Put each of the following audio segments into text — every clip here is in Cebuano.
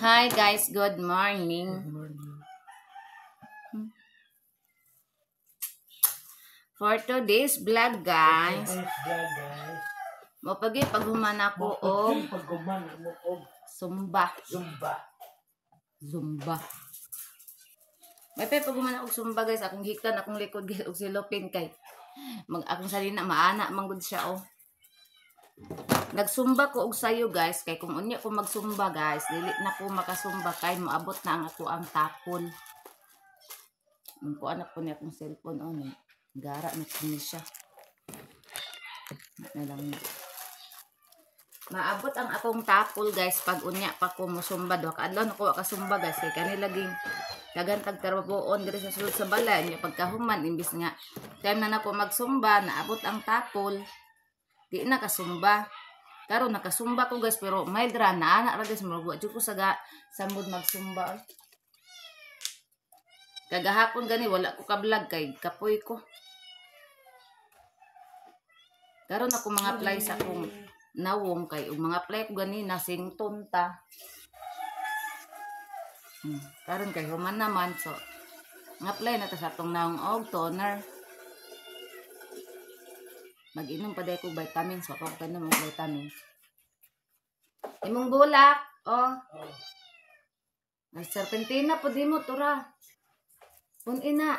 Hi guys, good morning. Good morning. For today's vlog guys, Today's vlog, guys. mopagi paghuman ako og Paghuman mo og Zumba. Zumba. Zumba. May pa paghuman ako og Zumba guys, akong hiktan akong likod guys og silupin kay mag akong sarina maana man gud siya oh. Nagsumba ko og sayo guys kay kung unya ko magsumba guys, dili na ko makasumba kay moabot na ang ako ang tapol. Ang kuan na po niya akong cellphone oh, gara na po ni siya. Na lang. Maabot ang akong tapol guys pag unya pa ko mosumba, duha ka adlaw na ko kasumba guys kay kani laging daghan tag trabahoon diri sa sulod sa balay nya pagkahuman imbis nga time na nako magsumba naabot ang tapol di na kasumba. Karon nakasumba ko guys pero mild ra na ana ra guys, murag wa jud ko sa mood magsumba oy. Kagahapon gani wala ko ka-vlog kay kapoy ko. Karon ako mga apply sa akong nawong kay ug mga apply ko gani na sington ta. Karon kay human naman so nga apply na ta sa atong nawong og toner. Mag-inom pa day ko vitamins, wa pa ko kainom og vitamins. Imong bulak, oh. May serpentina po di mo tura. Pun-ina.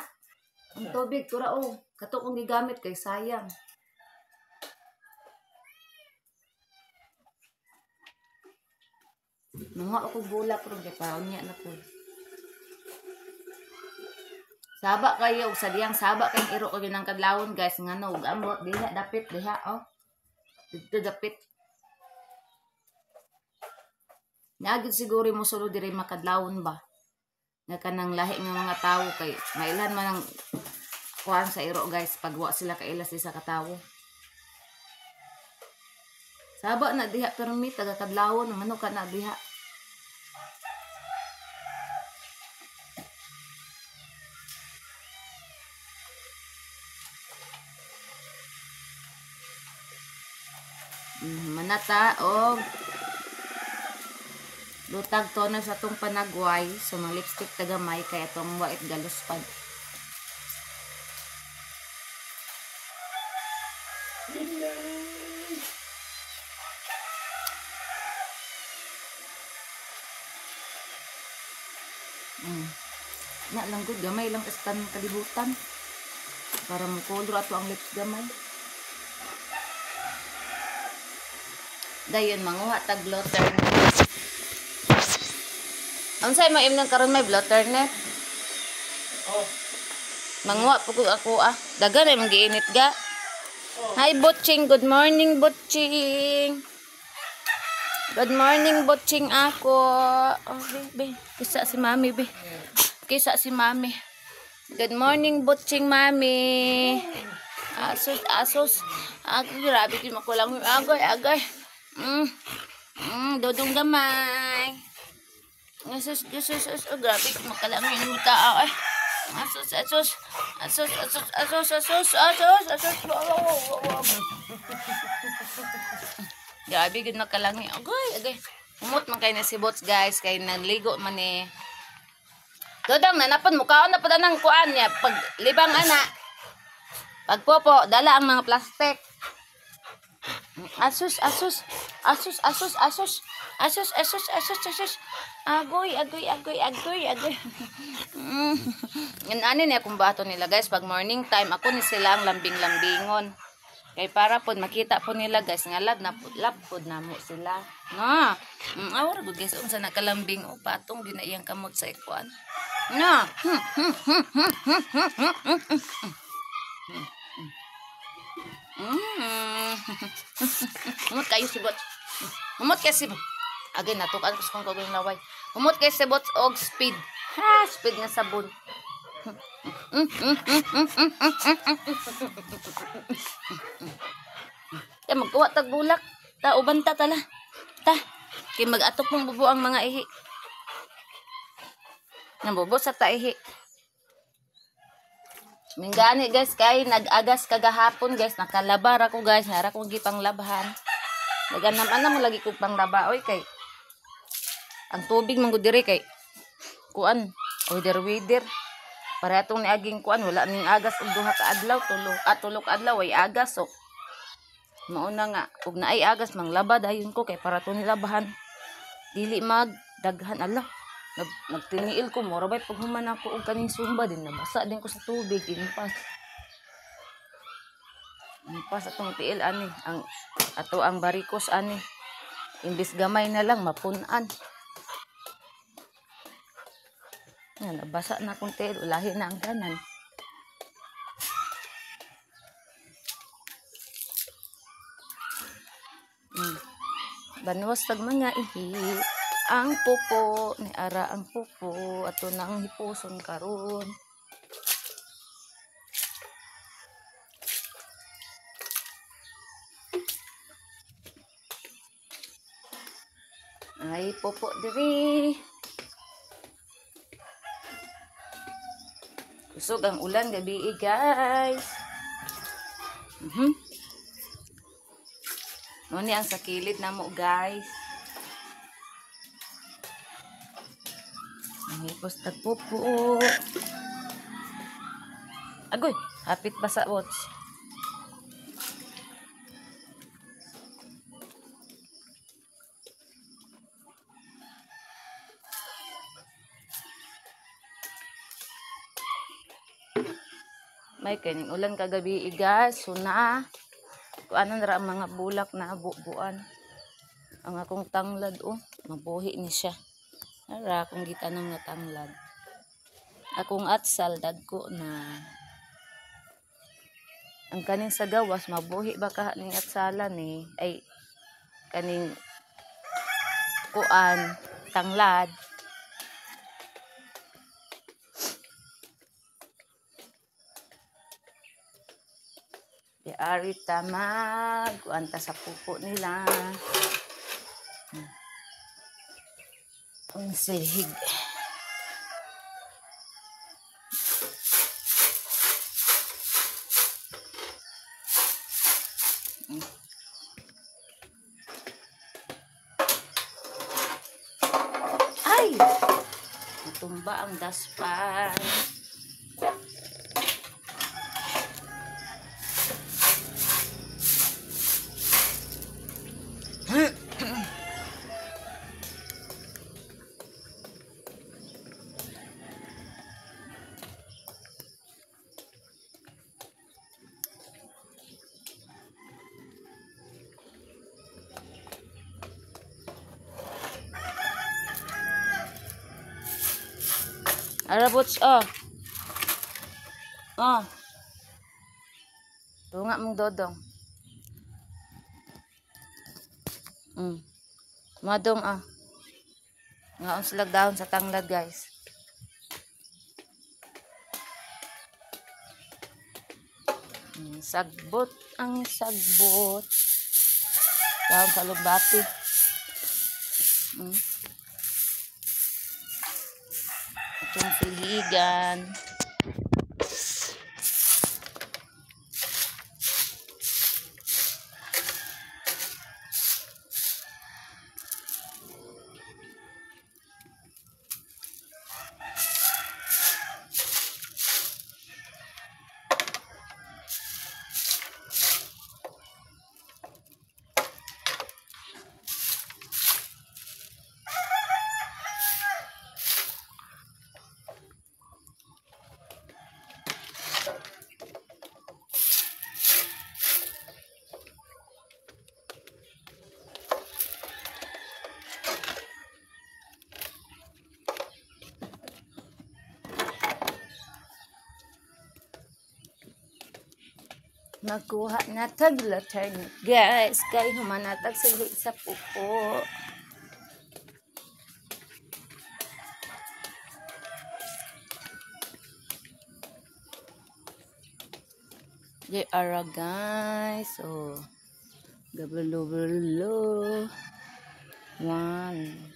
Ang tubig tura oh. Kato kong gigamit kay sayang. Manguha ako bulak ron kay paunya na po. Saba kayo og sadyang saba kay iro ko ginang kadlawon guys ngano ug amot diha dapit diha oh. Didto dapit. Naagid siguro mo sulod diri makadlawon ba. Nga kanang lahi nga mga tawo kay mailhan man ang kuan sa iro guys pag wa sila kaila sa isa ka tawo. Saba na diha permi taga kadlawon ngano ka na diha. Manata og lutag toner sa atong panagway so mga lipstick tagamay kay atong white galuspad. Na lang gud gamay lang kastan kalibutan para mo color ato ang lips gamay. Dayon manguha tag blotter. Unsay mo imnon karon may blotter ne? Oh. Manguha pud ako ah. Dagan ay magiinit ga. Oh. Hi Butching, good morning Butching. Good morning Butching ako. Oh, be, be. Kisa si Mami be. Kisa si Mami. Good morning Butching Mami. Asos asos. Ako grabe di makulang agay agay. Dodong gamay. Asus, asus, asus, oh, grabe, makalangin mo tao, ay. Asus, asus, asus, asus, asus, asus, asus, asus, wow. Grabe, gud makalangin. Agay, agay. Umot man kay na si Bots, guys, kay nanligo man ni. Dodong, nanapon, mukhaon na pala ng kuan niya. Pag libang ana, pagpopo, dala ang mga plastic. Asus, asus, asus, asus, asus, asus, asus, asus, asus. Agoy, agoy, agoy, agoy, agoy. Yan ani niya kung bato nila guys. Pag morning time, ako ni sila ang lambing-lambingon. Kay para pod makita po nila guys nga lab na lab pod namo sila. No. Awra gud guys unsa nakalambing o patong gyud na iyang kamot sa ikuan. No. Humot kayo si Bots. Humot kayo si Bots. Again, natukan ko sa kong kagawin laway. Humot kayo si Bots og speed. Ha, speed nga sabon. Kaya magkuha tag bulak. Ta, uban ta tala. Ta, kay mag-atok mong bubo ang mga ihi. Nabubo sa ta ihi. Minggani guys kay nag-agas kagahapon guys, nakalabar ako guys, nara kong gipang labhan. Naganam-anam mo lagi kong panglaba oy kay Ang tubig man gud diri kay kuan, weather weather. Para atong niaging kuan, wala ning agas og duha ka adlaw, tulo ka adlaw ay agas. So mauna nga og naay agas manglaba dayon ko kay para to nilabahan. Dili magdaghan ala. Nagtiniil ko mura bay paghuman ako og kaning sumba din nabasa din ko sa tubig impas. Impas atong tiil ani ang ato ang barikos ani. Imbis gamay na lang mapun-an. Yan, nabasa na akong tiil, ulahi na ang ganan. Banwas tag mga ihi. Ang pupo, ni ara ang pupo, ato nang hipuson karon. Ay, pupo diri. Kusog ang ulan gabi, guys. Nuni ang sakilid na mo, guys. Hipos tagpupo. Agoy, hapit pa sa watch. May kaning ulan kagabi, guys. Suna. Kuanan ra ang mga bulak na bubuan. Ang akong tanglad, oh, mabuhi ni siya. Ara akong gitanom nga tanglad. Akong atsal dagko na. Ang kaning sa gawas mabuhi ba ka ning atsala ni ay kaning kuan tanglad. Di ari tamag kuan ta sa pupo nila. Ang silhig. Ay! Natumba ang daspan. Arabots, oh. Oh. Tunga mong dodong. Madong, ah. Ngaon sila dahon sa tanglad, guys. Sagbot ang sagbot. Dahon sa lumbati. Itong silhigan. Magkuha na taglatar, guys, kay humanatag silhi sa pupo. They are, guys. Oh, gabulo-bulo. One.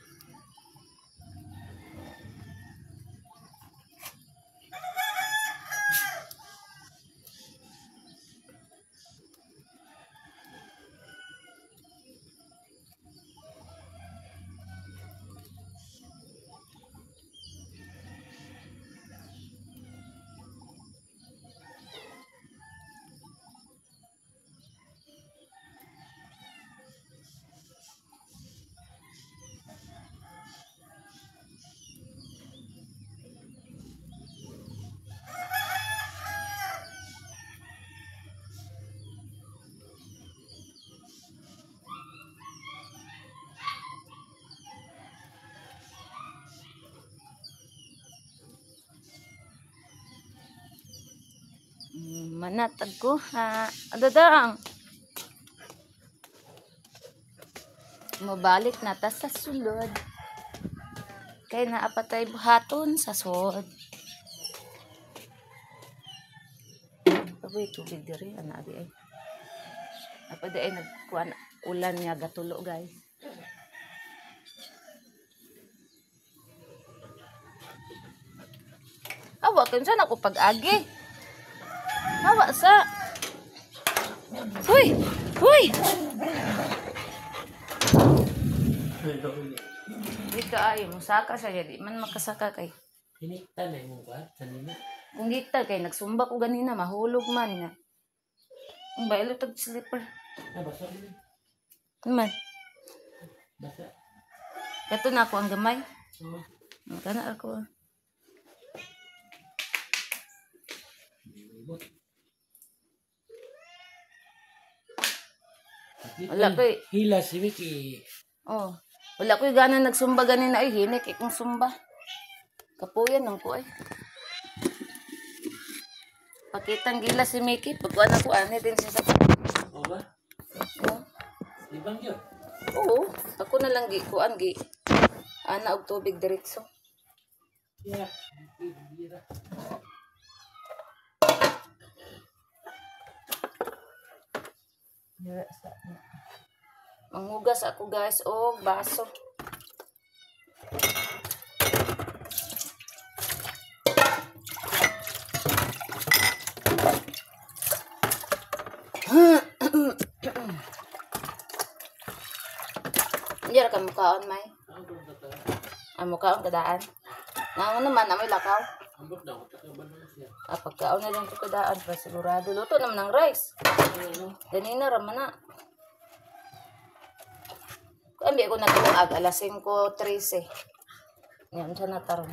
Manatag ko ha. Adadang. Mabalik na ta sa sulod. Kay naapatay buhaton sa sod. Paboy tubig diri ana abi ay. Apa di ay nagkuan ulan nga gatulo, guys. Awa kinsa na ko pag-agi. Awa sa. Huy! Huy! Di ka ay musaka siya di man makasaka kay. Hinikta na imong kuan kanina. Kung gita kay nagsumba ko ganina mahulog man nga. Ang baylo tag slipper. Ah, basa din. Man. Basa. Kato na ako ang gamay. Oh. Kana ako. Wala ko'y Hila si Vicky. Oh. Wala ko'y gana nagsumba ganina ay hinik ikong sumba. Kapuyan nang ko ay. Pakitang gila si Mickey pagkuan ako ani din siya sa O ba? Oh. Libang yun. Oo, ako na lang gi kuan gi. Ana og tubig diretso. Yeah. Bira. Manghugas ako guys og baso. Hindi ra ka mukaon, May. Ang mukaon kadaan. Naon naman, amoy lakaw. Ambot daw, takaban na siya. Ah, pagkaon na lang ito kadaan, para sigurado. Luto naman ng rice. Ganina raman na. Ambi ko nagtungag, alas 5:13. Yan, siya nataron.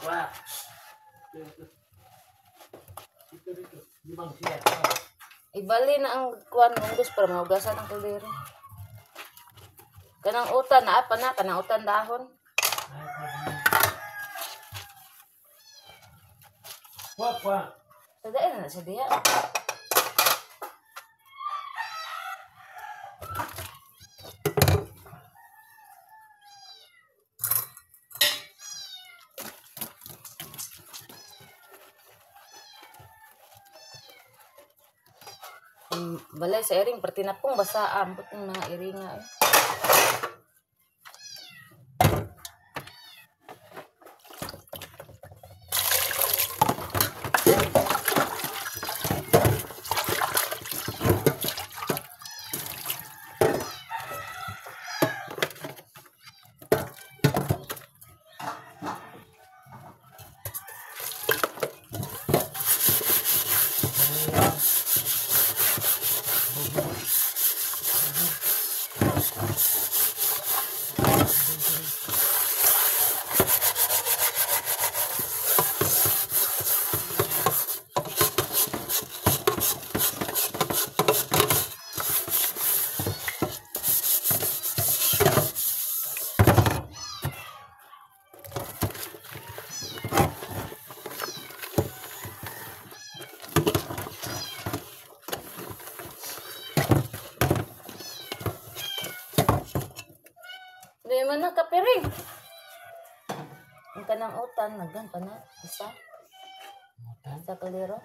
Wah. Dito, dito. Limang siya. Ibali na ang kuan munggus para mahugasan ang kaldero. Kanang utan na apa na kanang utan dahon. Wah, wah. Sa daan na sa diha. Balay sa iring, pertinapong basa ambot ng mga iringa. Eh. Di man na kapiring. Ang kanang utan, naggan pa na. Isa. Utan? Sa kalero.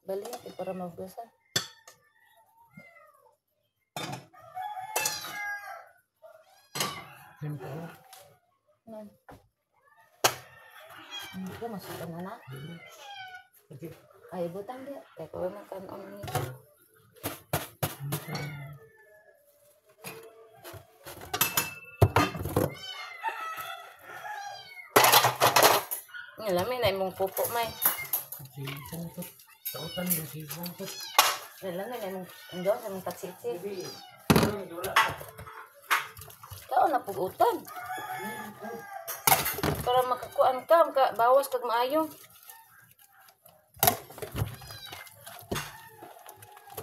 Bali, para magbasa. Man. Hindi ko masukan na na. Okay. Ay, butang di. Kaya ko na kanon ni. Lami na imong pupo may. Si Sautan din si Sangkot. Lami na imong ando sa imong tatsitsi. Bibi. Ano wala ka? Kao na pugutan. Para makakuan ka, maka bawas kag maayo.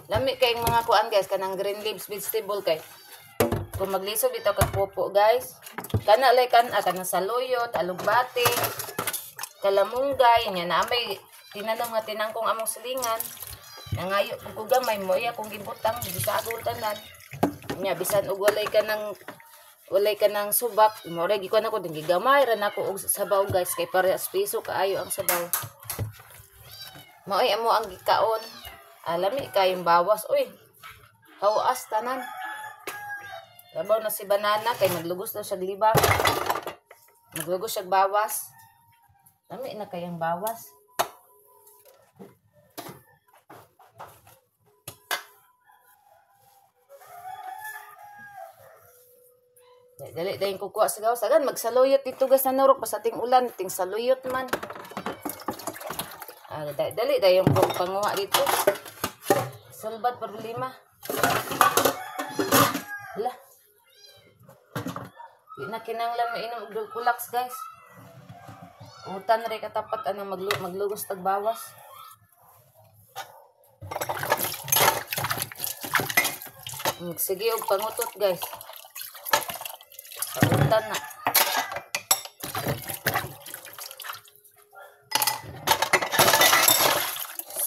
Lami kay mga kuan guys, kanang green leaves vegetable kay. Kung maglisod dito kag pupo guys. Kana lay kan kanang saluyot, alugbati, kalamunggay nya na may tinanom nga tinangkong among silingan. Nangayo pug ko gamay mo iya kung gibutang gisagol tanan. Nya bisan og walay ka ng subak, mo ra gikuan ako din gigamay ra nako og sabaw guys kay parehas piso kaayo ang sabaw. Maoy amo ang gikaon. Alami kayong bawas oy. Hawas tanan. Labaw na si banana kay maglugos daw siya libak. Maglugos siya bawas. Lami na kayang bawas. Dali dayon kukuha sa gawas. Agan magsaluyot dito guys na nurok basta ting ulan ting saluyot man. Dali dayon panguha dito. Sulbad problema. Hala. Di na kinahanglan mainom og Dulcolax guys. Utan ra katapat anang maglugos tag bawas. Sige og pangutot guys. Utan na.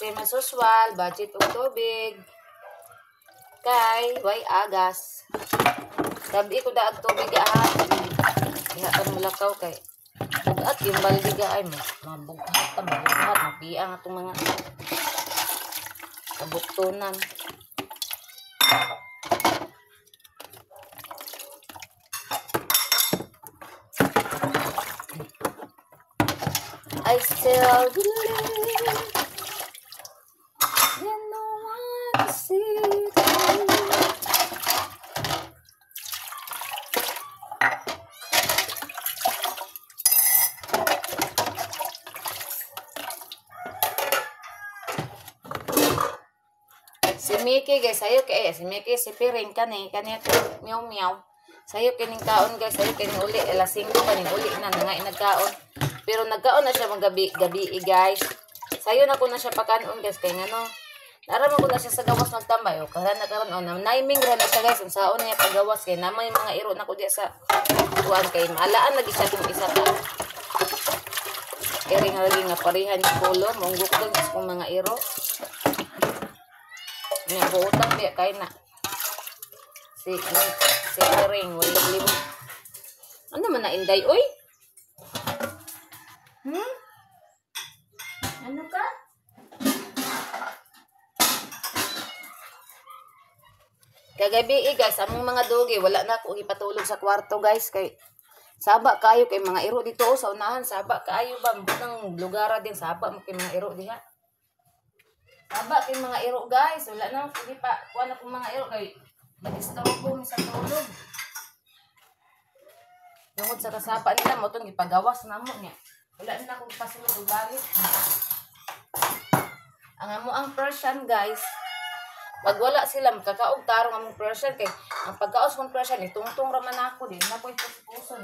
Same as usual, budget og tubig. Kay way agas. Tabi ko daag tubig aha. Diha ka mulakaw kay bugat yung balde ga ay mabughat ta, mabughat, mapiang atong mga kabuktunan. I still believe that no one sees me. Si Mickey guys, sayo kay si Mickey, si Piring kani kani meow meow. Sayo kining kaon guys, sayo kining uli alas 5 kaning uli na nga nagkaon. Pero nagkaon na siya mga gabi guys. Sayo na ko na siya pakanon guys kay ngano. Naraman ko na siya sa gawas magtambay o karon na karon o naiming ra na siya guys unsaon niya paggawas kay namay mga iro na ko diya sa kuan kay maalaan lagi siya kung isa ka. Iring lagi nga parehan ni color monggok dun sa kong mga iro. Nya buotan biya kay na. Si Piring wala libo. Ano man na inday oy? Ano ka? Kagabi guys, among mga dogi wala na ako ipatulog sa kwarto guys kay saba kayo kay mga iro dito oh, sa unahan saba kaayo ba nang lugara din saba mo kay mga iro diha. Saba kay mga iro guys, wala na ako ipa kuan akong mga iro kay mag-istorbo mi sa tulog. Tungod sa kasapa nila mo tong gipagawas namo niya. Wala na akong pasulod og balik. Ang amo ang Persian guys. Pag wala sila makakaog tarong among Persian kay ang pagkaos kong Persian itungtong ra man ako din na koy puson.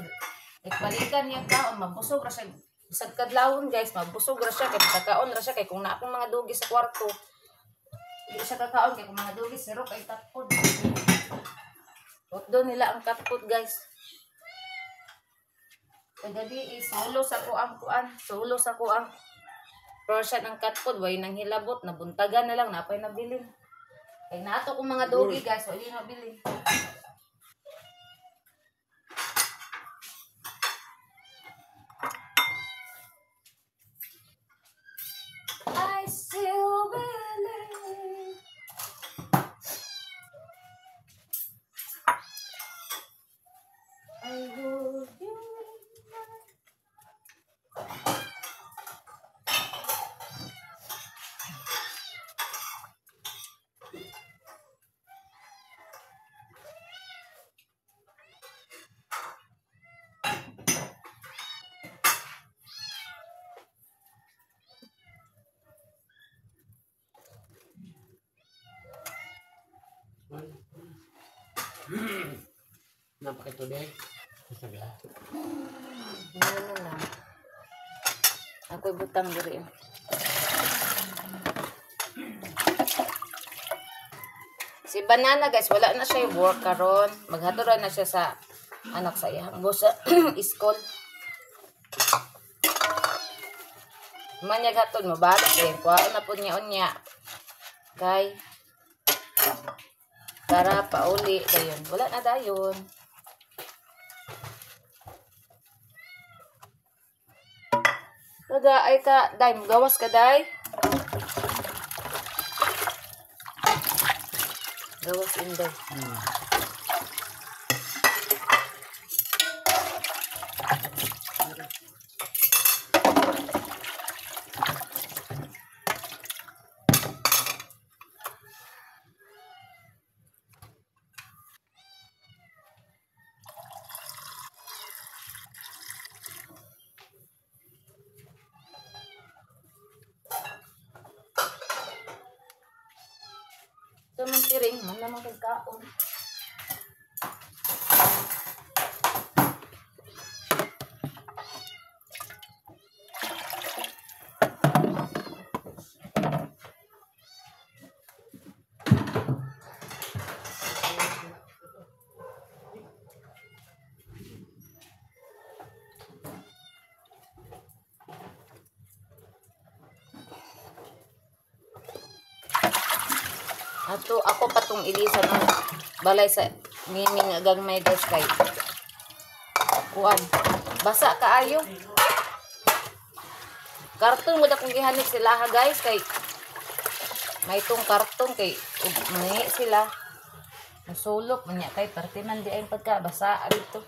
Ikbalikan niya kaon mabusog ra siya. Bisag kadlawon guys, mabusog ra siya kay kakaon ra siya kay kung naa akong mga dugi sa kwarto. Di siya kakaon kay kung mga dugi siro kay katpod. Utdo nila ang katpod guys. Kagabi solo sa ko ang kuan, solo sa ko ang Persian ang katpod way nang hilabot nabuntagan na lang napay nabilin. Kay nato kong mga dogi guys, wala yung nabili. I still believe. I hold you in my. Napakitubig. Sabi ah. Ano lang. Ako'y butang diri. Si Banana guys, wala na siya work karon. Maghatod na siya sa anak sa iyang boss sa school. Manyag hatod mo balik eh. Kuhaan na po niya unya. Kay para pauli dayon. Wala na dayon. Naga ay ka day, gawas ka day. Gawas inday. Ito man tiring, man naman kagkaon. Ato ako patong ilisan ng balay sa miming agang may guys kay kuan. Basa kaayo. Karton mo akong gihanit sila ha guys kay may tong karton kay mangi sila. Musulok man nya kay parte man di ay pagka basa dito.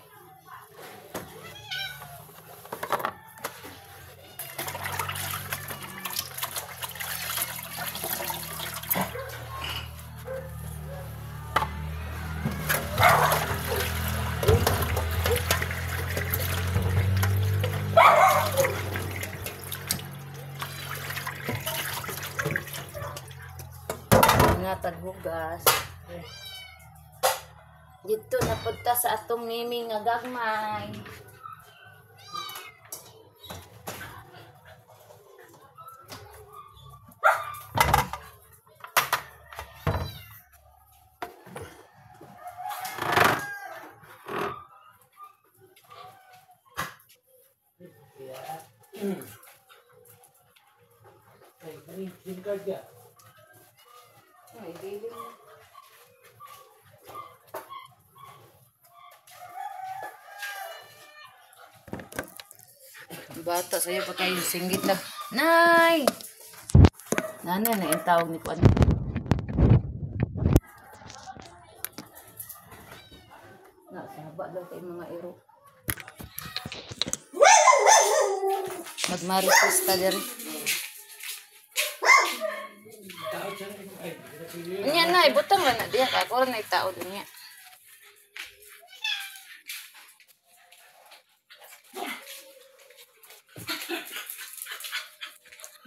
Taghugas. Dito napunta sa atong miming nga gagmay. Ay, SIM card ka. Ay, dili na. Bata, sa'yo pa kayo singgit lang. Nay! Nanay, na yung tawag ni Kuan. Na, saba daw kayo mga iro. Magmarites ta diri. Unya na, ibutang lang na diya. Ako rin na itao dun niya.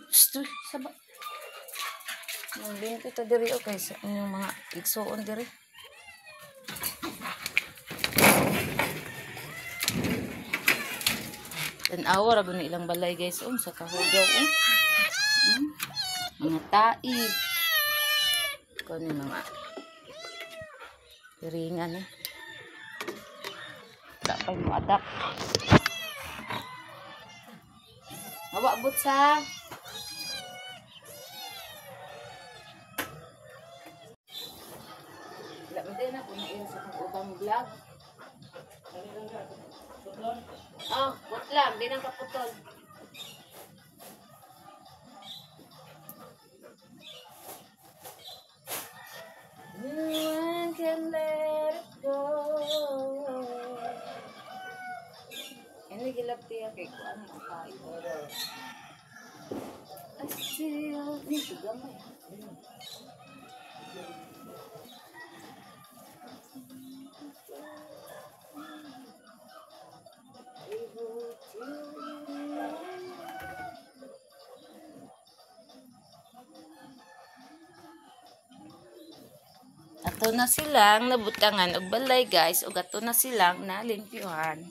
Shhh, saba. Nang kita diri okay sa inyong mga igsuon diri. Tan-awa ra gud ilang balay guys sa kahugaw Mga tai. Kuno mga piringan eh. Dapat mo adapt. Hawa butsa. Wala na kung naiyan sa kong ubang vlog. Oh, putlam. Di nang kaputol. No one can let it go. Ini gilap tiya kay kuan ang kain. I still need to gamay. Ato na silang nabutangan og balay guys, ug ato na silang nalimpyuhan.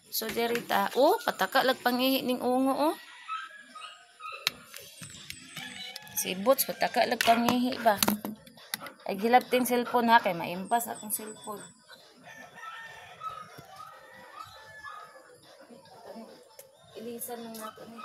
So diri ta, oh, pataka lag pangihi ning ungo oh. Si Boots pataka lag pangihi ba. Ay gilabting cellphone ha kay maimpas akong cellphone. Ilisan nang nato ni.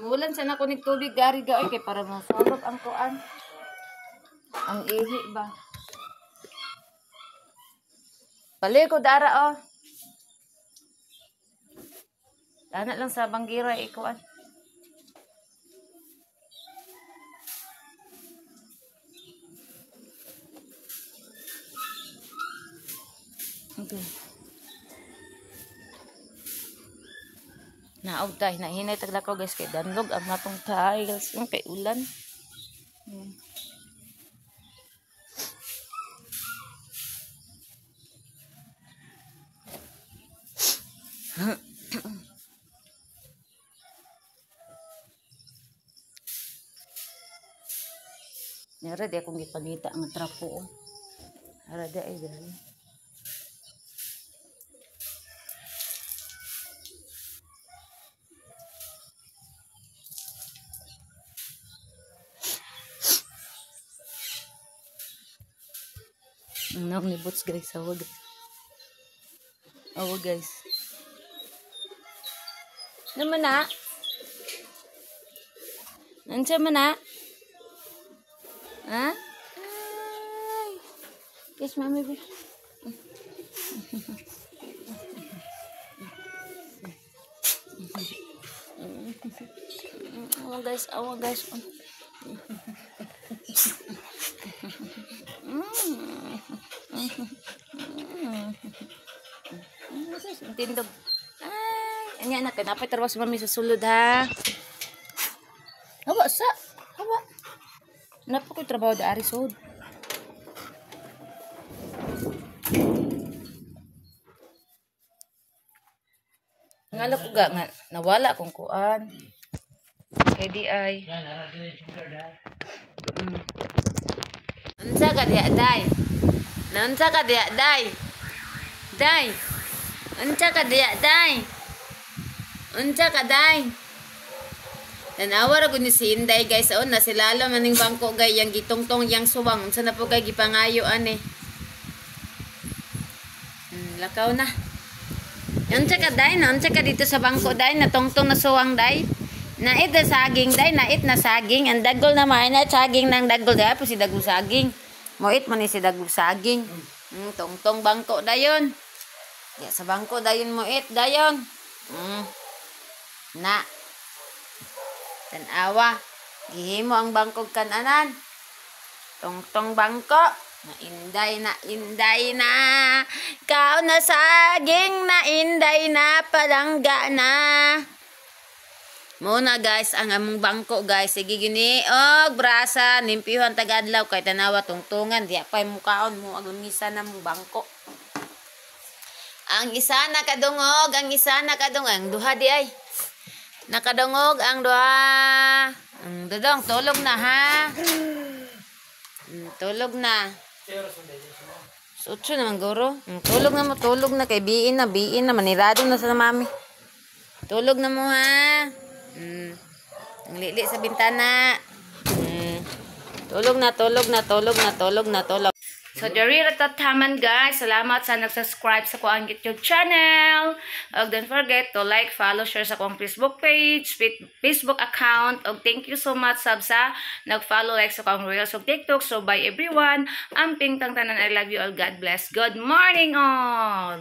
Mulan sana ko nig tubig gari ga kay para masulog ang kuan. Ang ihi ba. Paliko dara oh. Dana lang sa banggira ikuan. Okay. Naog tayo, nahinay taglakaw guys kay danlog ang matong tiles yung kay ulan. Nara di akong gipangita ang trapo. Ara di ay dali. Ang naong ni Boots guys, awa guys. Awa guys. Naman na? Nandiyan man na? Ha? Ay. Yes, mami. Awa guys, awa guys. Tindog. Ay, anya na kanapay tarwas mami sa sulod ha. Hawa sa. Hawa. Napa ko trabaho da ari sud. Ngala ko ga nga nawala akong kuan. Kay di ay. Unsa ka diha day? Unsa ka diha day? Day. Unsa ka diha day? Unsa ka day? Tanawa ra gud ni si Inday guys. Oh, nasilala man ning bangko gay yang gitungtong yang suwang. Unsa na po kay gipangayo ani. Lakaw na. Unsa ka day? Unsa ka dito sa bangko day? Natungtong na suwang day. Nait na saging day, nait na saging. Ang dagol na may na saging nang dagol day po si dagol saging. Moit man ni si dagol saging. Tungtong bangko dayon. Ya sa bangko dayon moit dayon. Na. Tanawa. Gihimo ang bangkog kananan. Tungtong bangko. Na inday na inday na. Kao na saging na inday na palangga na. Muna guys ang among bangko guys. Sige gini og brasa limpyuhan tagadlaw kay tanawa tungtungan diya pay mukaon mo ag misa na mong bangko. Ang isa nakadungog, ang isa nakadungog, ang duha di ay. Nakadungog ang duha. Ang dudong tulog na ha. Tulog na. 8 naman guro. Tulog na mo, tulog na kay biin na manirado na sa mami. Tulog na mo ha. Ang lili sa bintana. Tulog na, tulog na, tulog na, tulog na, tulog. So, diri ra taman, guys. Salamat sa nag-subscribe sa akong YouTube channel. Ug don't forget to like, follow, share sa akong Facebook page, Facebook account. Ug thank you so much sab sa nag-follow, like sa akong Reels ug TikTok. So, bye everyone. Amping tang tanan. I love you all. God bless. Good morning all.